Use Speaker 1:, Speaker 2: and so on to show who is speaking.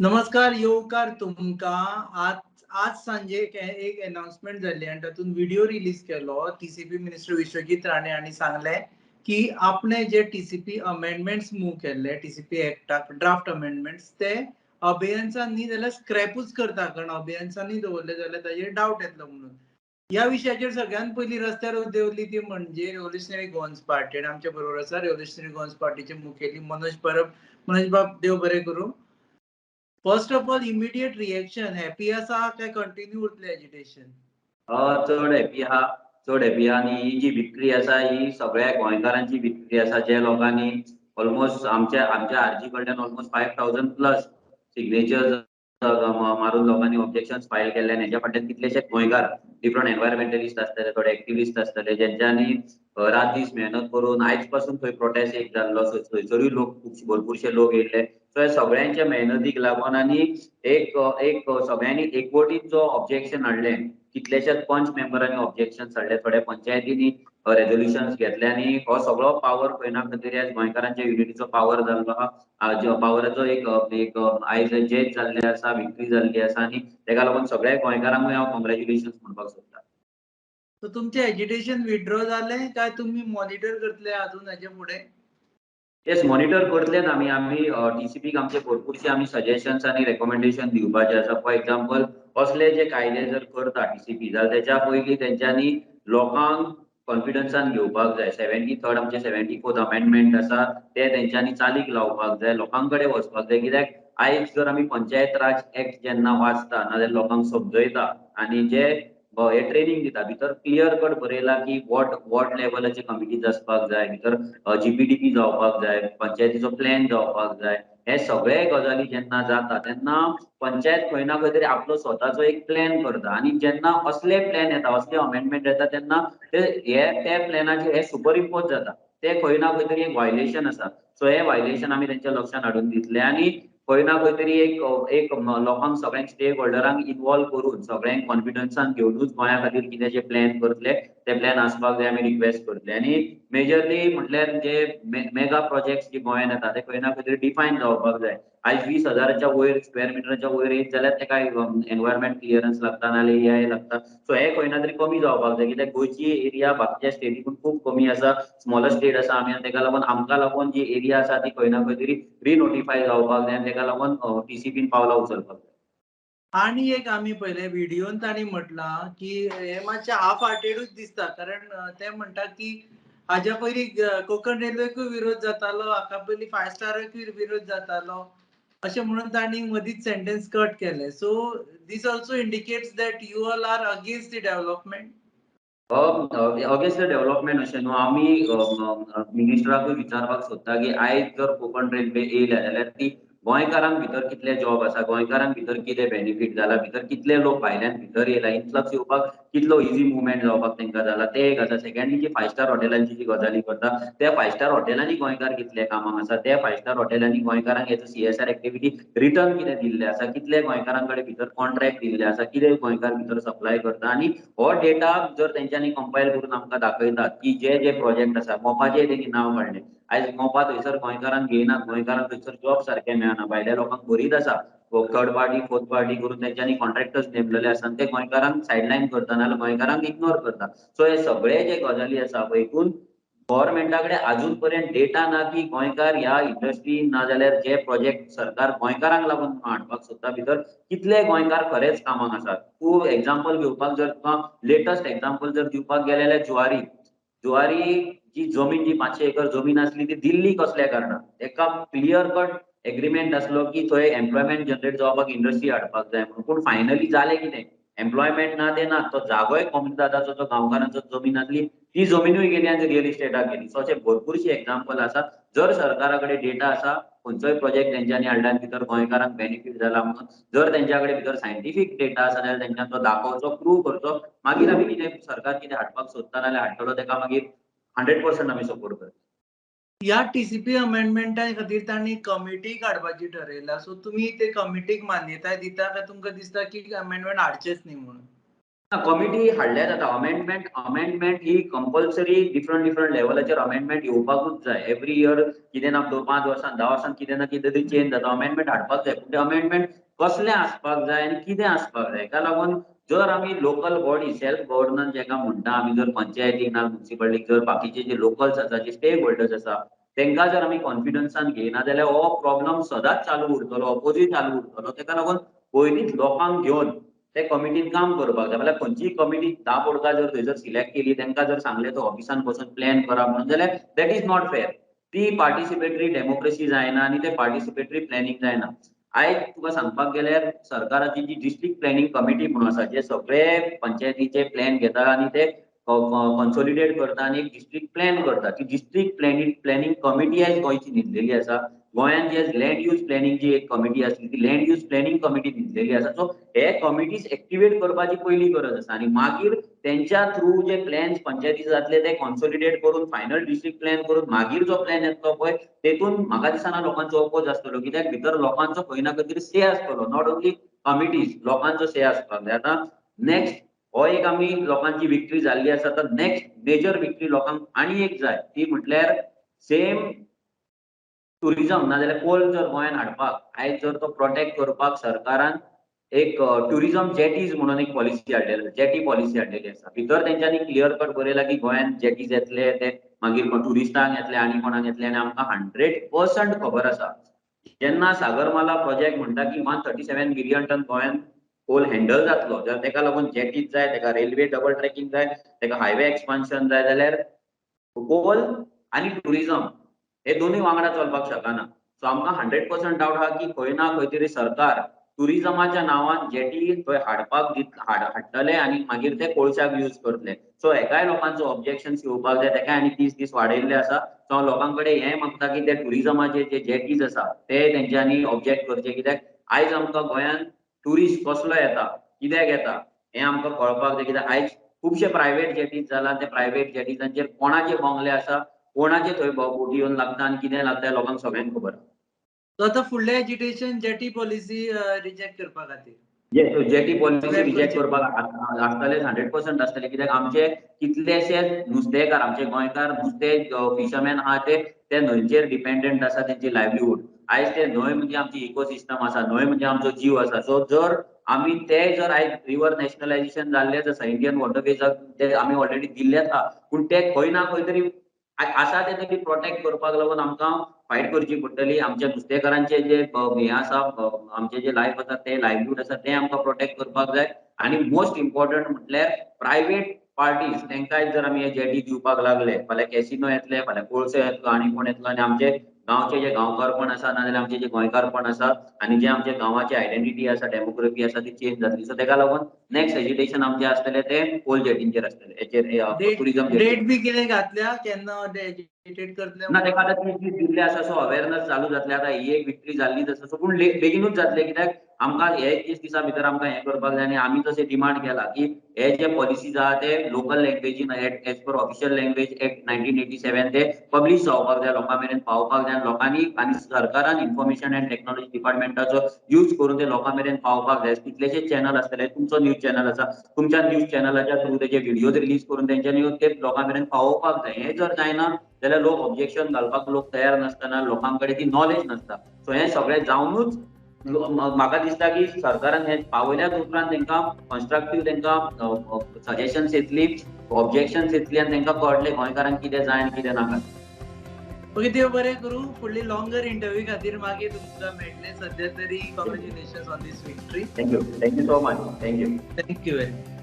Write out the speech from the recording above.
Speaker 1: नमस्कार, येवकार तुमकां. आज आज सांजे एक अनाउन्समेंट जाल्ली आनी तातूंत व्हिडिओ रिलीज केलो टीसीपी मिनिस्टर विश्वजीत राणे हांणी सांगलें की आपणे जे टीसीपी अमेंडमेंट्स मूव केल्ले, टीसीपी एक्टाक ड्राफ्ट अमेंडमेंट्स, ते अबेयन्सान न्ही जाल्यार स्क्रॅपूच करता, कारण अबेयन्सांनी दवरले जाल्यार ताजेर डावट येतलो म्हणून. ह्या विशयाचेर सगळ्यात पयलीं रस्त्यार देंवली ती म्हणजे रेव्होल्युशनरी गोवन्स पार्टी आनी आमच्या बरोबर आसा रेव्होल्युशनरी गोवन्स पार्टीचे मुखेली मनोज परब. मनोज बाब, देव बरें करूं. First of all, immediate reaction, happy आसा काय कंटिन्यू उरतलें एजिटेशन?
Speaker 2: चड हॅपी आहा, चड हॅपी आहा. आनी ही जी विक्ट्री आसा ही सगळ्या गोंयकारांची विक्ट्री आसा, जे लोकांनी ऑलमोस्ट आमच्या आमच्या आरजी कडल्यान ऑलमोस्ट 5,000 प्लस सिग्नेचर्स मारून लोकांनी ऑब्जेक्शन फायल केल्ले. आनी हेच्या फाटल्यान कितलेशे गोंयकार, डिफरंट एनवायरमेंटलिस्ट आसतले, थोडे एक्टिविस्ट आसतले, जेंच्यांनी रात दीस मेहनत करून आयज पासून थंय प्रोटेस्ट एक जाल्लो. थंयसरूय लोक, खूब भरपूरशे लोक येयल्ले. सो हे सगळ्यांच्या मेहनतीक लागून आनी एक एक सगळ्यांनी एकवटीत जो ऑब्जेक्शन हाडलें, कितल्याशाच पंच मेंबरांनी ऑब्जेक्शन हाडले, थोड्या पंचायतींनी रेजोल्युशन्स घेतले आनी हो सगळो पावर खंय ना खंय तरी आयज गोंयकारांच्या युनिटीचो पावर जाल्लो आहा. पावराचो एक एक आयज जैत जाल्लें आसा, विक्ट्री जाल्ली आसा आनी तेका लागून सगळ्या गोंयकारांकूय हांव कॉंग्रेच्युलेशन्स म्हणपाक सोदता.
Speaker 1: सो तुमचें एजिटेशन विथड्रॉ जालें काय तुमी मॉनिटर करतले अजून हेजे फुडें?
Speaker 2: येस, मॉनिटर करतलेच आमी. आमी टीसीपीक आमचे भरपूरशे आमी सजेशन्स आनी रेकमेंडेशन दिवपाचे आसा. फॉर एक्झाम्पल, असले जे कायदे जर करता टीसीपी जाल्यार तेच्या पयलीं तेंच्यांनी लोकांक कॉन्फिडन्सान घेवपाक जाय. 73rd, आमचे 74th amendment आसा, ते तेंच्यांनी चालीक लावपाक जाय, लोकां कडेन वचपाक जाय. कित्याक आयज जर आमी पंचायत राज एक्ट जेन्ना वाचता नाजाल्यार लोकांक समजयता आनी जे हे ट्रेनिंग दिता, भितर क्लियर कट बरयला की वॉर्ड वॉर्ड लेवलाचे कमिटीज आसपाक जाय, भितर जीपीडीपी जावपाक जाय, पंचायतीचो प्लॅन जावपाक जाय. हे सगळे गजाली जेन्ना जाता तेन्ना पंचायत खंय ना खंय तरी आपलो स्वताचो एक प्लॅन करता. आनी जेन्ना असले प्लॅन येता, असले अमेंडमेंट येता, तेन्ना ते हे त्या प्लॅनाचेर हे सुपर इम्पोज जाता. ते खंय ना खंय तरी एक व्हायलेशन आसा. सो हे व्हायलेशन आमी तेंच्या लक्षात हाडून दितले आनी खंय ना खंय तरी एक एक लोकांक, सगळ्यांक स्टेक होल्डरांक इनवॉल्व करून, सगळ्यांक कॉन्फिडन्सान घेवनूच गोंया खातीर कितें जे प्लॅन करतले ते प्लॅन आसपाक जाय, आमी रिक्वेस्ट करतले. आनी मेजरली म्हटल्यार जे मेगा प्रोजेक्ट्स जे गोंयान येता ते खंय ना खंय तरी डिफायन जावपाक जाय. आयज 20,000च्या वयर, स्क्वेअर मिटराच्या वयर येत जाल्यार तेका एनवायरमेंट क्लियरन्स लागता नाजाल्यार ईआयए लागता. सो हे खंय ना तरी कमी जावपाक जाय, कित्याक गोंयची एरिया बाकीच्या स्टेटीकून खूब कमी आसा. स्मॉलर स्टेट आसा आमी आनी तेका लागून आमकां लागून जी एरिया आसा ती खंय ना खंय तरी रिनोटिफाय जावपाक जाय आनी तेका लागून टीसीपीन पावलां उचलपाक जाय.
Speaker 1: आणि एक आमी पळयलें, व्हिडिओन तांणी म्हटलां की हे मातशें हाफ हार्टेडूच दिसता, कारण ते म्हणटा की हाज्या पयलीं कोंकण रेल्वेकूय विरोध जातालो, हाका पयलीं फायव स्टाराकूय विरोध जातालो, अशें म्हणून तांणी मदींच सेंटेन्स कट केलें. So this also indicates that you all are against the development?
Speaker 2: Against the development अशें न्हू. आमी मिनिस्टराकूय विचारपाक सोदता की आयज जर कोंकण रेल्वे येयल्या जाल्यार ती गोंयकारांक भितर कितले जॉब आसा, गोंयकारांक भितर कितें बेनिफीट जाला, भितर कितले लोक भायल्यान भितर येयला, इन्फ्लक्स येवपाक कितलो इजी मुवमेंट जावपाक तांकां जाला, ते एक आसा. सेकंडली, जी फायव स्टार हॉटेलांची जी गजाली करता, त्या फायव स्टार हॉटेलांनी गोंयकार कितले कामाक आसा, त्या फायव स्टार हॉटेलांनी गोंयकारांक हेचो सीएसआर एक्टिविटी रिटर्न कितें दिल्लें आसा, कितले गोंयकारां कडेन भितर कॉन्ट्रॅक्ट दिल्ले आसा, कितें गोंयकार भितर सप्लाय करता. आनी हो डेटा जर तेंच्यांनी कंपायल करून आमकां दाखयतात की जे जे प्रोजेक्ट आसा, मोपाचें तेणी नांव काडलें. आयज मोपा थंयसर गोंयकारांक घेयनात, गोंयकारांक थंयसर जॉब सारके मेळना, भायल्या लोकांक भरीत आसा. थर्ड पार्टी, फोर्थ पार्टी करून तेंच्यांनी कॉन्ट्रॅक्टर्स नेमलेले आसा आनी ते गोंयकारांक सायडलायन करता नाजाल्यार गोंयकारांक इग्नोर करता. सो हे सगळे जे गजाली आसा, हितून गव्हर्मेंटा कडेन अजून पर्यंत डेटा ना की गोंयकार ह्या इंडस्ट्रीन नाजाल्यार जे प्रोजेक्ट सरकार गोंयकारांक लागून हाडपाक सोदता, भितर कितले गोंयकार खरेंच कामाक आसात. तूं एग्जाम्पल घेवपाक जर तुका लेटस्ट एग्जाम्पल जर दिवपाक गेले जाल्यार जुवारी, जुवारी जी जमीन, जी 500 एकर जमीन आसली, ती दिल्ली कसल्या कारणान? तेका क्लियर कट एग्रीमेंट आसलो की थंय एम्प्लॉयमेंट जनरेट जावपाक इंडस्ट्री हाडपाक जाय म्हणून. पूण फायनली जालें कितें? एम्प्लॉयमेंट ना ते ना, तो जागोय कोमुनिदादाचो जो गांवकारांचो जमीन आसली ती जमिनूय गेली आनी रियल इस्टेटाक गेली. सो अशे भरपूरशी एग्जाम्पल आसा. जर सरकारा कडेन डेटा आसा, खंयचोय प्रोजेक्ट तेंच्यांनी हाडला आनी भितर गोंयकारांक बेनिफीट जाला म्हणून, जर तेंच्या कडेन भितर सायंटिफीक डेटा आसा जाल्यार तेंच्यांनी तो दाखोवचो, प्रूव करचो. मागीर आमी कितें सरकार कितें हाडपाक सोदता नाजाल्यार हाडटलो, तेका मागीर 100% आमी सपोर्ट करता.
Speaker 1: ह्या टीसीपी अमेंडमेंटा खातीर तांणी कमिटी काडपाची ठरयला. सो तुमी ते कमिटीक मान्यताय दिता काय तुमकां दिसता की अमेंडमेंट हाडचेच न्ही म्हणून?
Speaker 2: कमिटी हाडल्या जाता. अमेंडमेंट ही कंपल्सरी डिफरंट डिफरंट लेवलाचेर अमेंडमेंट येवपाकूच जाय. एवरी इयर कितें ना 5 वर्सां 10 वर्सां कितें ना कितें तरी चेंज जाता, अमेंडमेंट हाडपाक जाय. पूण ते अमेंडमेंट कसलें आसपाक जाय आनी कितें आसपाक जाय, हेका लागून जर आमी लोकल बॉडी सेल्फ गव्हर्नन्स जेका म्हणटा आमी, जर पंचायतीक ना म्युनिसिपालिटीक जर बाकीचे जे लोकल्स आसा, जे स्टेक होल्डर्स आसा, तेंकां जर आमी कॉन्फिडन्सान घेयना जाल्यार हो प्रॉब्लम सदांच चालू उरतलो, अपोजीट चालू उरतलो. तेका लागून पयलींच लोकांक घेवन ते कमिटीन काम करपाक जाय. म्हणल्यार खंयचीय कमिटी 10 बोडका जर थंयसर सिलेक्ट केली, तेंकां जर सांगलें तो ऑफिसान बसून प्लॅन करा म्हणून, जाल्यार that is not fair. ती पार्टिसिपेटरी डेमोक्रेसी जायना आनी ते पार्टिसिपेटरी प्लॅनिंग जायना. आयज तुका सांगपाक गेल्यार सरकाराची जी डिस्ट्रिक्ट प्लॅनिंग कमिटी म्हणून आसा, जे सगळे पंचायतीचे प्लॅन घेता आनी ते कॉन्सोलिडेट करता आनी एक डिस्ट्रिक्ट प्लॅन करता. ती डिस्ट्रिक्ट प्लॅनिंग कमिटी आयज गोंयची न्हिदलेली आसा. गोंयांत जी आयज लँड यूज प्लॅनिंग जी एक कमिटी आसली, ती लँड यूज प्लॅनिंग कमिटी न्हिदलेली आसा. सो हे कमिटीज एक्टिवेट करपाची पयली गरज आसा आनी मागीर तेंच्या थ्रू जे प्लॅन्स पंचायतीचे जातले ते कॉन्सोलिडेट करून फायनल डिस्ट्रिक्ट प्लॅन करून मागीर जो प्लॅन येतलो पळय, तेतून म्हाका दिसना लोकांचो अपोज आसतलो, कित्याक भितर लोकांचो खंय ना खंय तरी से आसतलो, not only committees, लोकांचो से आसपाक जाय. आतां नेक्स्ट हो एक आमी लोकांची विक्ट्री जाल्ली आसा, तर नेक्स्ट मेजर विक्ट्री लोकांक आनी एक जाय, ती म्हटल्यार सेम टुरिजम नाजाल्यार कोल जर गोंयांत हाडपाक आयज जर तो प्रोटेक्ट करपाक सरकारान एक ट्युरिजम जेटीज म्हणून एक पॉलिसी हाडलेली, जेटी पॉलिसी हाडलेली आसा. भितर तेंच्यांनी क्लियर कट बरयला की गोंयांत जेटीज येतले, ते मागीर ट्युरिस्टांक येतले आनी कोणाक येतले. आनी आमकां 100% खबर आसा, जेन्ना सागरमाला प्रोजेक्ट म्हणटा की 137 मिलियन टन गोंयांत कोल हँडल जातलो, जर तेका लागून जेटीज जाय, तेका रेल्वे डबल ट्रॅकिंग जाय, तेका हायवे एक्सपान्शन जाय, जाल्यार कोल आनी ट्युरिजम हे दोनूय वांगडा चलपाक शकना. सो आमकां 100% डावट आहा की खंय ना खंय तरी सरकार ट्युरिजमाच्या नांवान जेटी थंय हाडपाक हाडटले आनी मागीर ते कोळशाक यूज करतले. सो हेकाय लोकांचो ऑब्जेक्शन येवपाक जाय, तेकाय आनी 30 दीस वाडयल्ले आसा. सो हांव लोकां कडेन हें मागता की ते ट्युरिजमाचे जे जेटीज आसा ते तेंच्यांनी ऑब्जेक्ट करचे, कित्याक आयज आमकां गोंयांत ट्युरिस्ट कसलो येता, कित्याक येता हें आमकां कळपाक जाय. कित्याक आयज खुबशे प्रायवेट जेटीज जाला, ते प्रायवेट जेटीजांचेर कोणाचे बंगले आसा, कोणाचे थंय बोटी येवन लागता आनी कितें लागता लोकांक सगळ्यांक खबर आसा.
Speaker 1: सो आतां फुडलें एजिटेशन जेटी पॉलिसी रिजेक्ट करपा खातीर,
Speaker 2: जेटी पॉलिसी रिजेक्ट करपाक आसतलें, 100% आसतलें. कित्याक आमचे कितलेशे नुस्तेकार, आमचे गोंयकार नुस्ते फिशरमॅन आहा ते न्हंयचेर डिपेंडंट आसा, तेंची लायवलीहूड. आयज ते न्हंय म्हणजे आमची इकोसिस्टम आसा, न्हंय म्हणजे आमचो जीव आसा. सो जर आमी ते जर आयज रिवर नॅशनलायझेशन जाल्लेंच आसा, इंडियन वॉटरवेजाक ते आमी ऑलरेडी दिल्लेच आहा, पूण ते खंय ना खंय तरी आसा ते तरी प्रोटेक्ट करपाक लागून आमकां फायट करची पडटली. आमच्या नुस्तेकारांचे जे हें आसा, आमचे जे लायफ आसा, ते लायवलीहूड आसा, ते आमकां प्रोटेक्ट करपाक जाय. आनी मोस्ट इम्पॉर्टंट म्हटल्यार प्रायवेट पार्टीज तेंकांय जर आमी हे जेटी दिवपाक लागले, फाल्यां कॅसिनो येतले, फाल्यां कोळसो येतलो आनी कोण येतलो, आनी आमचे गांवचे जे गांवकारपण आसा नाजाल्यार आमचे जे गोंयकारपण आसा आनी जे आमचे गांवाची आयडेंटिटी आसा, डेमोग्राफी आसा, ती चेंज जातली. सो तेका लागून नेक्स्ट एजिटेशन आमचें आसतलें तें कोल जेटींचेर आसतलें, हेचेर टुरिजम
Speaker 1: डेट बी कितें घातल्या केन्ना एजिटेट करतले
Speaker 2: ना, तेका आतां 30 दीस दिल्ले आसा. सो अवेरनस चालू जातलें. आतां ही एक विक्ट्री जाल्लीच आसा, सो पूण बेगीनूच जातलें, कित्याक आमकां हे 30 दिसां भितर आमकां हें करपाक जाय. आनी आमी तशें डिमांड केला की हे जे पॉलिसीज आहा ते लोकल लँग्वेजीन as per official language act 1987 ते पब्लीश जावपाक जाय, लोकां मेरेन पावपाक जाय. लोकांनी आनी सरकारान इन्फॉर्मेशन अँड टेक्नॉलॉजी डिपार्टमेंटाचो यूज करून ते लोकां मेरेन पावपाक जाय. कितलेशेच चॅनल आसतले, तुमचो न्यूज चॅनल आसा, तुमच्या न्यूज चॅनलाच्या थ्रू तेजे व्हिडियोज रिलीज करून तेंच्यांनी ते लोकां मेरेन पावोवपाक जाय. हें जर जायना जाल्यार लोक ऑब्जेक्शन घालपाक लोक तयार नासतना, लोकां कडेन ती नॉलेज नासता. सो हें सगळें जावनूच म्हाका दिसता की सरकारान हें पावयल्याच उपरांत तेंकां कॉन्स्ट्रक्टीव तेंकां सजेशन्स येतली, ऑब्जेक्शन्स येतली आनी तेंकां कळटलें गोंयकारांक कितें जाय आनी कितें नाका.
Speaker 1: ओके, देव बरें करूं. फुडली लॉंगर इंटरव्यू खातीर मागीर तुमकां मेळटलें. सद्या तरी congratulations on this victory.
Speaker 2: Thank you, thank you so much. Thank you.
Speaker 1: Thank you very much.